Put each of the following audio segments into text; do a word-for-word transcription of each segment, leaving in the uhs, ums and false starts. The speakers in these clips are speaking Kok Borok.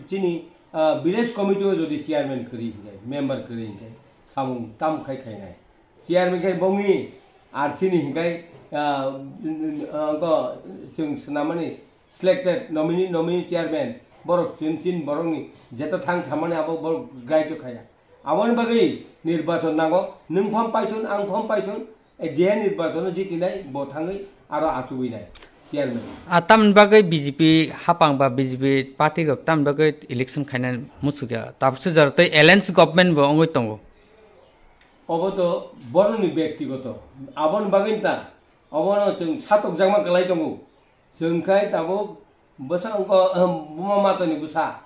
Chini, ah, village committee o jodi chairman kwrwi hinkhe, member kwrwi hinkhe, samung tam khai khainai. Chairman khai bongni, ar chini hinkhai, ah, ah, ko chwng swnamani selected nominee, nominee chairman, borok chwng chini borokni jeta thang samani abo borok gaito khaya. Aboni bagwi nirbachon nango, nwng pham paithun, ang pham paithun, eh, je nirbachono jitinai, bo thangwi aro achugwi nai chairman. A tamni bagwi B J P hapang ba B J P party rok tamni bagwi election khainani musukya. Tabukse jora tei alliance government bo wngwi tongo. Obo to boroni bektigoto. Aboni bagwi ta, obono chwng satokjakma kwlai tongo. Chwng khai tabuk bwsa wngkha, buma matani bwsa.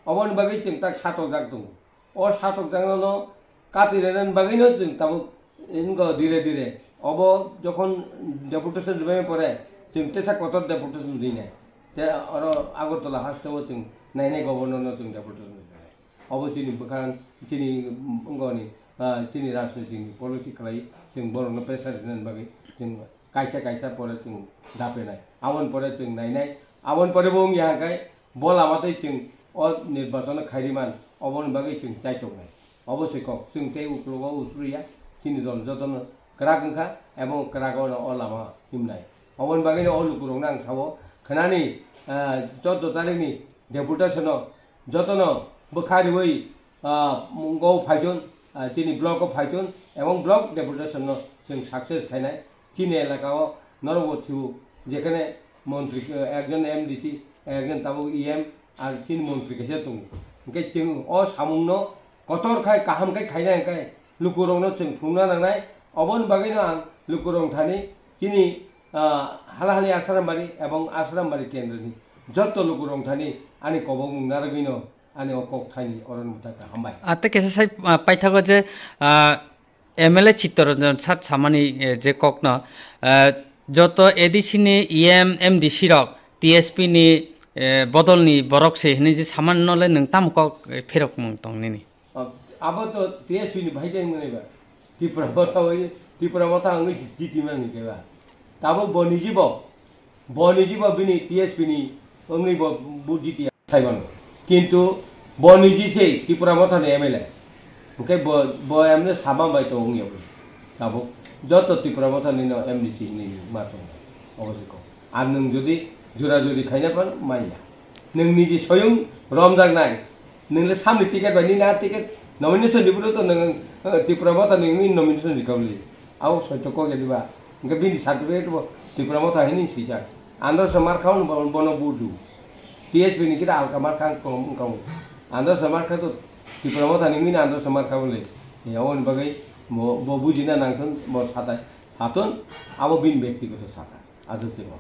Oboni bagwi chwng tak satokjak tongo. O satokjaknano katwi rwnani bagwino chwng tabuk wngkha dire dire. Obo jokhon deputation rwbaimani pore chwng teisa kotor deputation rwnai. Te oro Agartala hasteo chwng nainai governor no chwng deputation rwnai. Obo chini bwkhang, chini wngoni, ah, chini rajnitik ni policy khlai chwng borokno pressure rwnani bagwi chwng kaisa kaisa pore chwng dapenai. Aboni pore chwng nainai. Aboni pore bo wngya hwnkhe bo lama tei chwng o nirbachano khairi man, oboni bagwi chwng chaitok nai. Obo se kok, chwng tei uklogo usuriya, chini dol jotono kwrak wngkha, ebong kwrago no o lama himnai. Oboni bagwino o lukurokno ang sao, khwnani, ah, chordo tarikni deputation-o jotono bwkha riwi, ah, mungo phaitun, ah, chini block-o phaitun, ebong block deputation-no chwng success khainai. Chini elaka o norok bo thwibo, jekhane montri, eh, ekjon M D C, ekjon tabuk E M, ar chini montri kaisa tongo. Hwnkhe chwng o samungno kotor khai, kaham khai khaina hwnkhe lukurokno chwng phunukna nangnai. Oboni bagwino ang lukurok thani chini, ah, halahali Asarambari ebong Asarambari kendroni jotto lukurok thani ani kobokmung narwgwino ani o kok thaini oro mwthakha. Hambai. Ah, tei kaisa sai, ah, paithago je, ah, M L A Chittaranjan sat samani, eh, je kokno, eh, joto A D C ni E M, M D C rok T S P ni, eh, bodolni borok se hinui je samanno le nwng tamo kok, eh, pherok mung tong nini? Ab-, abo to T S P ni bahai jai mwnai ba. Tipra Motha oi, Tipra Motha wngwi si jiti mani khe ba. Tabo bo niji bo, bo niji bo bini T S P ni wngwi bo, bo jiti. Thaimano. Kintu bo niji se Tipra Motha ni M L A. Hwnkhe bo, bo M L A sama bai to wngya bo. Tabuk joto Tipra Motha ni no M D C ni ma tong. Obo se ko. Ar nwng jodi jura juri khaina phan manya. Nwng niji soyung romjak nai. Nwng le samni ticket bai nini a ticket nomination ni bwrwi to nwng, eh, Tipra Motha ni wngwi nomination rikha bwle. Abo soito kok ya diba. Hwnkhe bini certificate bo Tipra Motha hinwi swijak. Andhra se mar kha bo bono budu. T S P ni khe alka mar kha wngkha bo. Andhra se mar kha to Tipra Motha ni wngwi Andhra se mar kha bwle. Aboni bagwi bo, bo bujina nangthun bo satai. Sathun abo bini bektigoto sakha. Aswk se bo.